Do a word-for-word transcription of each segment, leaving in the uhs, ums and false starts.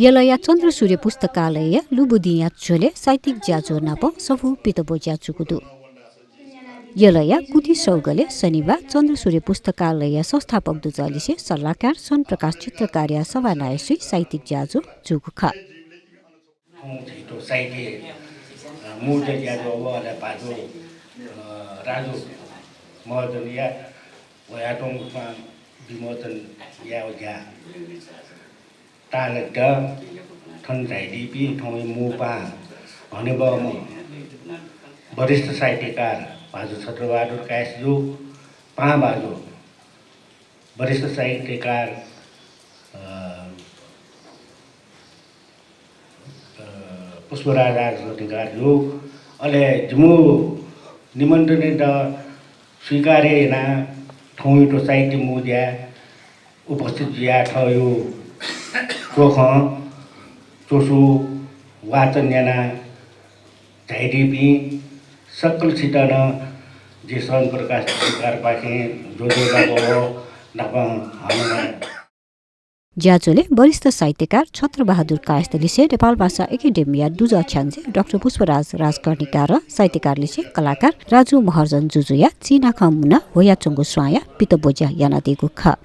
यलया चन्द्रसूर्य पुस्तकालयया लुबुदिंया झ्वलय् साहित्यिक ज्याझ्वः नाप सफू पितब्वज्या जूगु दु। यलया कुथि सौगलय् शनिबाः चन्द्रसूर्य पुस्तकालयया संस्थापक दुजः लिसे सल्लाहकार स्वर्ण प्रकाश चित्रकारया सभानायःसुइ साहित्यिक ज्याझ्वः जूगु खः। थौं झीत साहित्य, अ, मू ज्याझ्वः व अले भाजु, अ, राजु महर्जनया वयाच्वंगु स्वां विमोचन यायेगु ज्या ताःलात। थन झायादीपिं थौंया मू पाहां हनेबहःम्ह वरिष्ठ साहित्यकार भाजु छत्रबहादुर कायस्थ जु, पाहां भाजु वरिष्ठ साहित्यकार, अ, अ, पुष्पराज राजकर्णिकार जु, अले जिमि निमन्त्रणयात स्वीकार यानाः थौंयात साहित्य मू ज्याय् उपस्थित जुयाः थःगु च्वखं च्वसु वाचन यानाः झायादीपिं सकलसित नं जि स्वर्ण प्रकाश चित्रकारपाखें ज्वजलपा व नापं हनेमाः। ज्याझ्वलय् वरिष्ठ साहित्यकार छत्रबहादुर कायस्थ लिसे नेपालभाषा एकेडेमीया दुजः छ्याञ्जे डाक्टर पुष्पराज राजकर्णिकारं साहित्यकार लिसे कलाकार राजु महर्जन जुजुया चिनाखँ मुना ह्वयाच्वंगु स्वांया पितब्वज्या यानादीगु खः।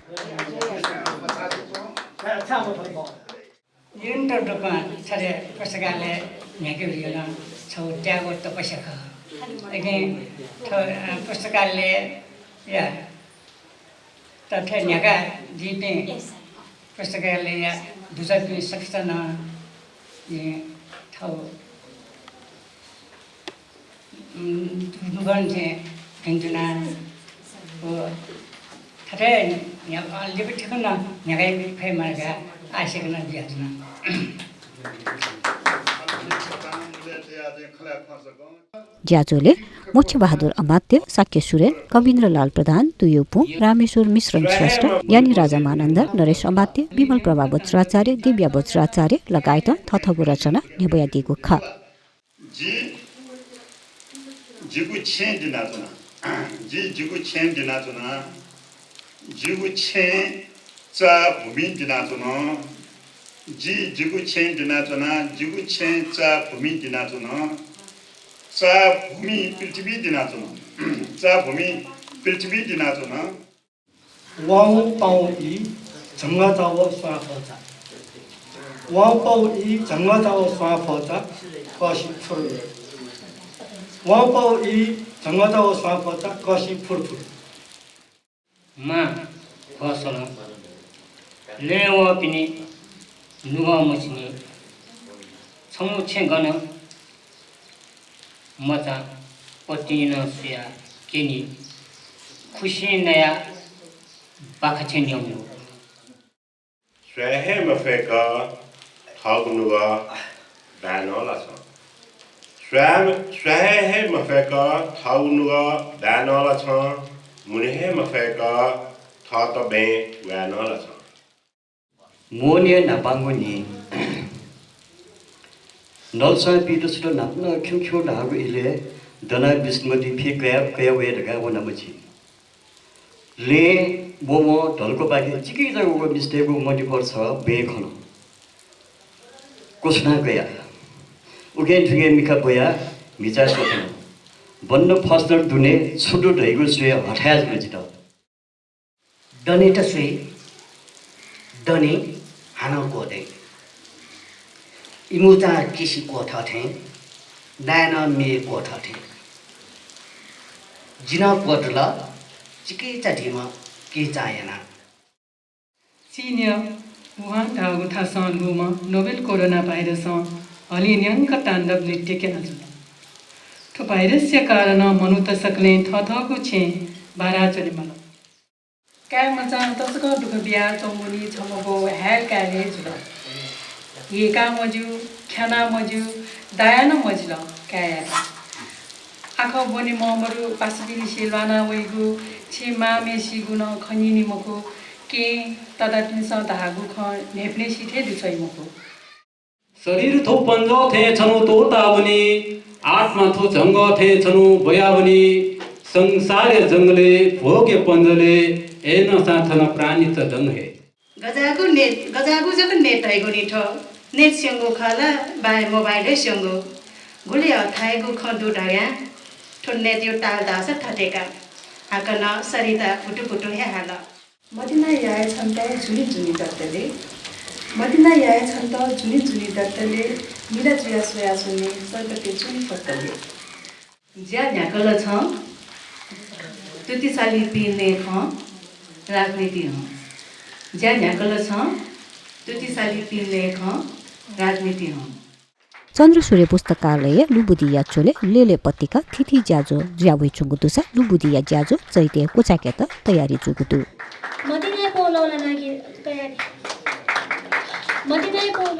निरन्तर रूपमा थथे पुस्तकालय न्ह्याके वइगु नं छगू त्यागया तपस्या खः। अकिं थ्व, अ, पुस्तकालयया तथ्य न्ह्याकादीपिं पुस्तकालयया दुजःपिं सकसित नं जिं थःगु उम्, नुगः थें भिंतुना व थथे न्ह्या-, अ, लिपा थिकं नं न्ह्याकाइ फयेमा धकाः आशिका नं बियाच्वना। ज्याझ्वलय् मोक्षबहादुर अमात्य, शाक्य सुरेन, कविन्द्रलाल प्रधान, तुयुपुं, रामेश्वर मिश्रण श्रेष्ठ, ज्ञानी राजा मानन्धर, नरेश अमात्य, विमल प्रभा वज्राचार्य, दिव्या वज्राचार्य लगायतं थःथःगु रचना न्ह्यब्वयादीगु खः। जि जिगु छेँ दिनाच्वना। जि जिगु छेँ दिनाच्वना। जिगु छेँ चाःभूमि दिनाच्वना। जि जिगु छेँ दिनाच्वना। जिगु छेँ चाःभूमि दिनाच्वना। चाःभूमि पृथ्वी दिनाच्वना। चाःभूमि पृथ्वी दिनाच्वना। वाउँ पाउँ ई झंगःचा व स्वां फःचा। वाउँ पाउँ ई झंगःचा व स्वां फःचा कःसि फुरुफुरु। वाउँ पाउँ ई झंगःचा व स्वां फःचा कःसि फुरुफुरु। मां घःसलं नयेवःपिनि नुगः मछिनि। छंगु छेँ गन मचां पतिं नं सुयाः क्यनी। खुसिं नयाः बाखा छेँ न्यंगु। स्वाये हे मफय्क थःगु नुगः दाये नं ला छं। स्वाये, स्वाये हे मफय्क थःगु नुगः दाये नं ला छं। मुने हे मफय्क थःत बँय् वाये नं ला छं। मोहनया न्हापांगु न्हि। नलस्वां पीतसुत न्हापा नं खिउँखिउँ धाःगु इलय् दनाः बिस्मति फि कया, कया वये धकाः वनामछि। लँय् वंवं ढल्कोपाखे चिकिचा वःगु मिस्तय्गु मतिपल छगः बँय् खन। क्वछुनाः कयाः उखें थुखें मिखा ब्वयाः म्हिचाय् स्वथन। बन्द फसनर दुने छु दु धइगु स्वयाः हथाय् जुल जितः। दनेत स्वये, दने हानं क्वदँ। इमूचां किसि क्वथः थें, नाय् नं म्ये क्वथः थें। जि नं क्वदुल, चिकिचा धीम्ह किचां यानाः। चीनया वुहान धाःगु थासं लूम्ह नोभेल कोरोना भाइरसं हलिं न्यंक ताण्डव नृत्य क्यनाजुल। थ्व भाइरसया कारणं मनूत सकलें थःथःगु छेँय् बाराच्वनेमाल। काय्‌मचां तसकं दुःख बियाच्वंगुलिं छम्ह बौ हाय्‌ल काय्‌ल हे जुल। ह्येका मज्यू, ख्याना मज्यू, दाया नं मजिल काय्‌यात। आखः ब्वने ममदु, पासापिंलिसे ल्वाना वइगु, छेँ मांम्हेसिगु नं खँ न्यनी मखु। केहेँ ततापिन्सं धाःगु खँ न्ह्यइपुसे थें दुछ्वइ मखु। शरीर थ्व पञ्जः थें छन्हु त्वःतावनी, आत्मा थ्व झंगः थें छन्हु ब्वयावनी। संसारया जंगलय्, भोगया पञ्जलय्, अय्‌नं सां थन प्राणीत दं हे। गज्याःगु नये, गज्याःगु जक नये तयेगु नि थ्व। नेट स्यंगु खः ला, वा मोबाइलय् स्यंगु, गुलि अथायेगु खँ दु धयां थ्व नेटया ताल धाःसा थथे का। हाकनं सरिता भुतुभुतु हे हाल। मतिना याये छन्त जुनि जुनि दत्तले, मतिना याये छन्त जुनि जुनि दत्तले, मिला जुया स्वयाच्वने सर्गते च्वने पत्तले। ज्या न्ह्याकल छं, तुतिसालिपिं नये खं, राजनीति हं। ज्या न्ह्याकल छं, तुतिसालिपिं नये खं, राजनीति हं। चन्द्रसूर्य पुस्तकालयय् लुबुदिया झ्वलय् लेले पत्रिका थीथी ज्याझ्वः जुया वइच्वंगु दुसा लुबुदिया ज्याझ्वः चैतय् क्वचायेकेत तयारी जूगु दु। मतिनाय् पौलौला नागि तयारी। मतिनाय् पौल।